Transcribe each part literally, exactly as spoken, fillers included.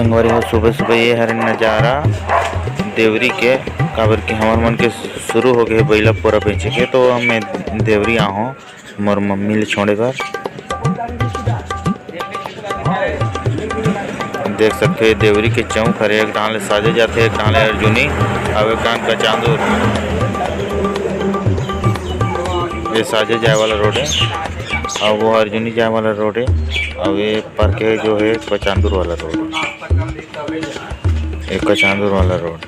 संगवारी हो, सुबह सुबह ये हरे नजारा देवरी के, काबर कि हमर मन के शुरू हो गए बइला पोरा बेचे के, तो मैं देवरी आहूँ मोर मम्मी ले छोड़े बर। देख सकते हो, देवरी के चौक हरे, एक डाले साजे जाते, एक डाले अर्जुनी, अब एक डाले कचांदुर। ये साजे जाए वाला रोड है, और वो अर्जुनी जाए वाला रोड है, और ये पार्क है जो है कचांदुर वाला रोड है, ये कचांदुर वाला रोड।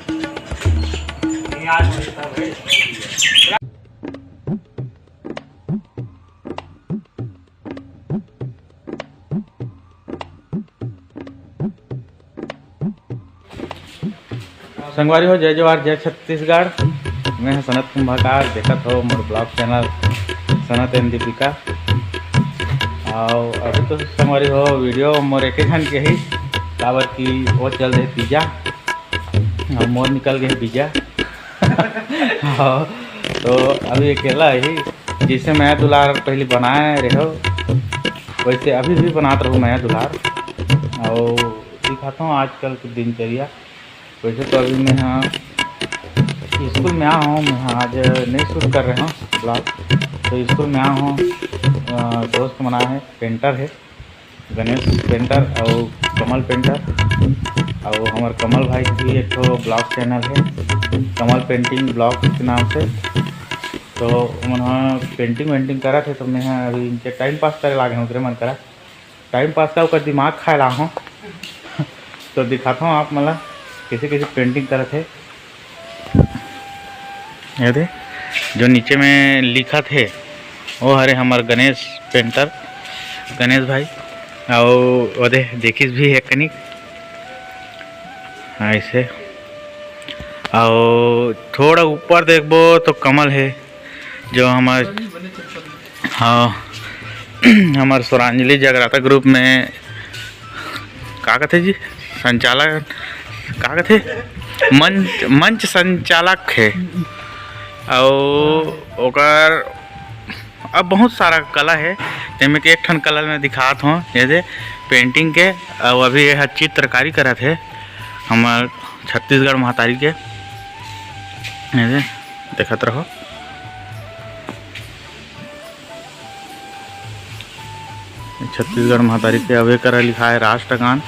संगवारी हो, जय जोहार, जय छत्तीसगढ़। मैं हूं सनत कुंभकार, देखत हो मोर vlog channel Sanat and Deepika. और अभी तो संगवारी हो, video मोर एक झन के ही, काबर कि वो चल रहे पिज्जा और मोर निकल गए पिज्जा। हाँ, तो अभी अकेला ही, जैसे मया दुलार पहले बनाए रहो, वैसे अभी भी बनात रहूँ मया दुलार। और दिखाता हूँ आजकल के दिनचर्या। वैसे तो अभी मैं हाँ स्कूल में आया हूँ, मैं हाँ आज नहीं शूट कर रहे हूँ vlog। तो स्कूल में आया हूँ, अ, दोस्त मना है, पेंटर है, गणेश पेंटर और कमल पेंटर, और हमार कमल भाई के भी एक ठो vlog channel है, कमल पेंटिंग vlog के नाम से। तो उमन ह पेंटिंग वेंटिंग करत हे, तो मैं ह अभी इनके टाइम पास करे लागे हूँ, ओकरे मन करा टाइम पास का ओकर दिमाग खाए ला हूँ। तो दिखाता हूँ आप मन ला कैसे कैसे पेंटिंग करत हे। ये दे, जो नीचे में लिखत हे, वो हरे हमर गणेश पेंटर, गणेश भाई। अउ ओदे देखिस भी हे कनिक ऐसे। अउ थोड़ा ऊपर देखबो तो कमल हे, जो हमर, हाँ, हमर स्वरांजलि जगराता ग्रुप में का कथे जी, संचालक का कथे, मंच, मंच संचालक हे। अउ ओकर अब बहुत सारा कला हे, जेमे के एक ठन कला मैं दिखात हों, जैसे पेंटिंग के। अउ अभी ये ह चित्रकारी करत हे हमर छत्तीसगढ़ महतारी के, जैसे देखत रहो। छत्तीसगढ़ महतारी के अवे करा लिखा है राष्ट्रगान।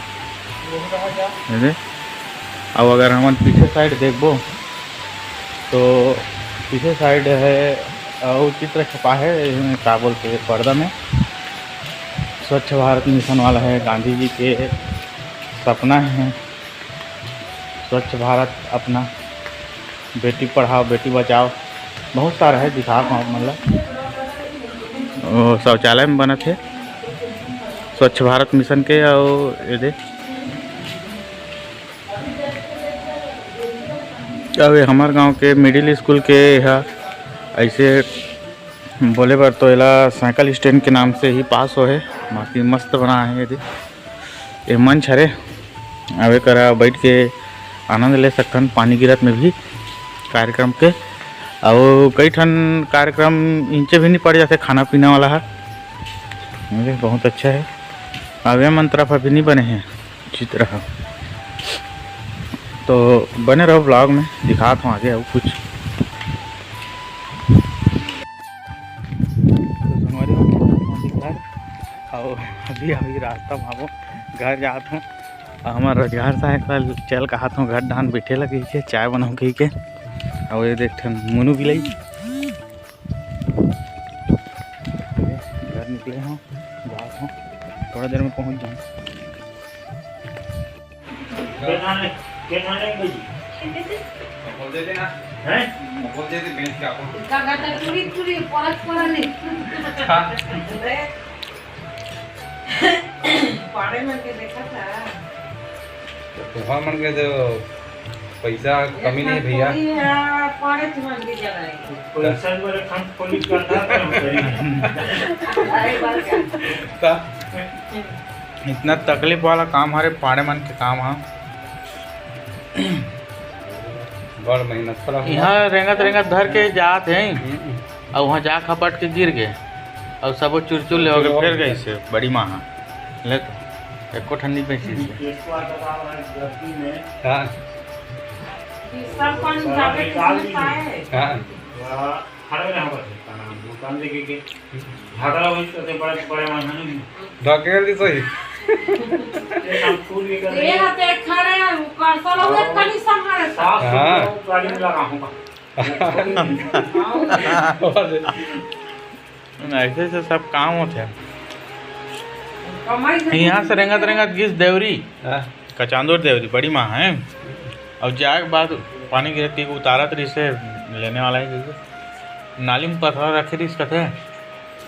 अउ अगर हमन पीछे साइड देखबो तो पीछे साइड है अउ चित्र छपा है, एमे का बोलते हैं, पर्दा में स्वच्छ भारत मिशन वाला है, गांधी जी के सपना है। स्वच्छ भारत अपना, बेटी पढ़ाओ बेटी बचाओ, बहुत सारा है, दिखात हों आप मन ला। ओ, शौचालय में बनत हे स्वच्छ भारत मिशन के। अउ ये दे, अउ ये हमर गांव के मिडिल स्कूल के, एहा ऐसे बोले बर तो एला साइकिल स्टैंड के नाम से ही पास होहे, बाकी मस्त बना है ये दे। ये मंच हरे, अवे करा बैठ के आनंद ले सकथन पानी गिरत में भी कार्यक्रम के। अउ कई ठन कार्यक्रम इंचे भी नहीं पड़ जाते, खाना पीना वाला है, बहुत अच्छा है। अवे मन तरफ अभी नहीं बने हैं चित्र ह। तो बने रहो vlog में, दिखात हों आगे अउ कुछ। तो संगवारी हो, अभी, अभी रास्ता में आबो, घर जात हों। अउ हमर रोजगार सहायक ला चल कहत हों, घर डाहन बैठे ला कहिके, चाय बनाओ कहिके। अउ ये देख ठन मुनू बिलाई, घर निकले हों, जात हों, थोड़ा देर में पहुँच जाऊँ। के खाने, के खाने भाई? बोल दे देना। हैं? बोल दे दे, बेच के आपको। का कहता है, चूड़ी, चूड़ी, परत, परत नहीं। हाँ। पाड़े मन के देखा था। तो तुहार मन के जो पैसा कमी नहीं है भैया। थोड़ी है, पाड़े मन के जगह है। पैसा में रखन खोली का था, हम करी। अरे बात का। का? इतना तकलीफ वाला काम हरे, पाड़े मन के काम ह। बड़ मेहनत वाला हुआ। यहाँ रेंगत रेंगत धर के जात हे, हम्म। अउ वहाँ जा खपट के गिर गए, अउ सबो चुरचुर ले होके फेर गइसे बड़ी माँ ह। ले तो। एको ठंडी पैसी से। हाँ। हाँ। ढकेल दी सही। हाँ। ऐसे से सब काम होथे। यहाँ से रेंगत रेंगत गिस देवरी, हाँ। कचांदुर देवरी बड़ी माँ है। और जाए के बाद पानी गिरत के उतारत रहिस हे, लेने वाला है, नाली में पथरा रखे रहिस कथे,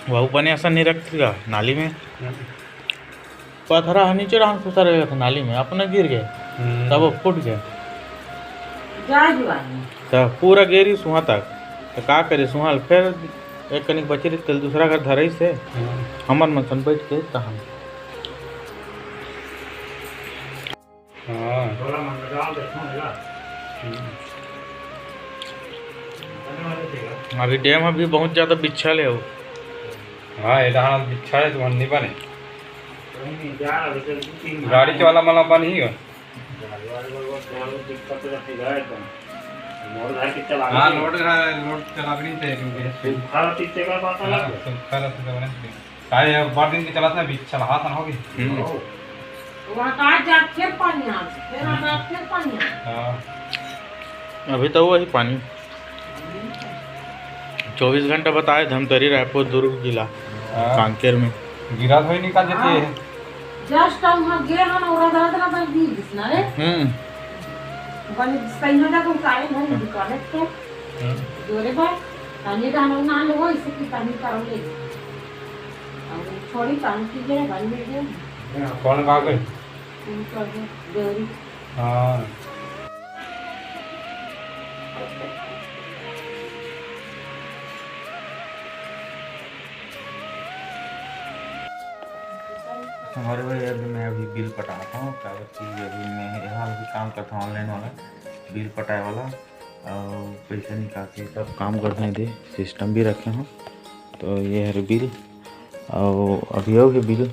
वहू बने असन नहीं रखती रहा नाली में। पथरा ह नीचे डांस उतर गया था नाली में, अपना गिर गए, हम्म। तब वो फूट गए। जा जुआई। तो पूरा गेरी सुहा तक, तो का करे सुहा ल, फिर एक कनिक बची रही, तेल दूसरा घर धरई से हम्म। हमर मन सन बैठ के तहन। हाँ। हम्म। अभी डैम अभी बहुत ज्यादा बिच्छल है वो। हाँ, ये डहान बिच्छल है, तो नहीं बने। गाड़ी के वाला मला बन ही गो। हाँ, लोड है, लोड चला भी नहीं चाहिए क्योंकि सूखा रहती तो बने। काहे, अब बड़ दिन के चलत ना, बीच चला हाथ ना होगी। हम्म। वहाँ का आज जात फिर पानी आ, फिर आ जात फिर पानी आ। हाँ। अभी तो वही पानी चौबीस घंटा बताए, धमतरी, रायपुर, दुर्ग जिला, हाँ। कांकेर में। गिरा तो ही निकाल देते हाँ। हैं। Just हम वहाँ गए हम और रात रात में गिर गिस ना रे। हम्म। बने सही हो जा तो उतारे नहीं दुकान पे। हम्म। जोरे बा, पानी डालो ना लो, इसे की पानी करो ले। अब छोड़ी काम की जगह बन गई है। कौन भाग गई? उनका है, देवरी। हाँ। हमारे भाई, अभी मैं अभी बिल पटाता हूँ, काबर कि अभी मैं यहाँ भी काम करता हूँ online वाला, बिल पटाए वाला, और पैसा निकाल के सब काम करते हैं, दे सिस्टम भी रखे हूँ। तो ये है बिल, और अभी और भी बिल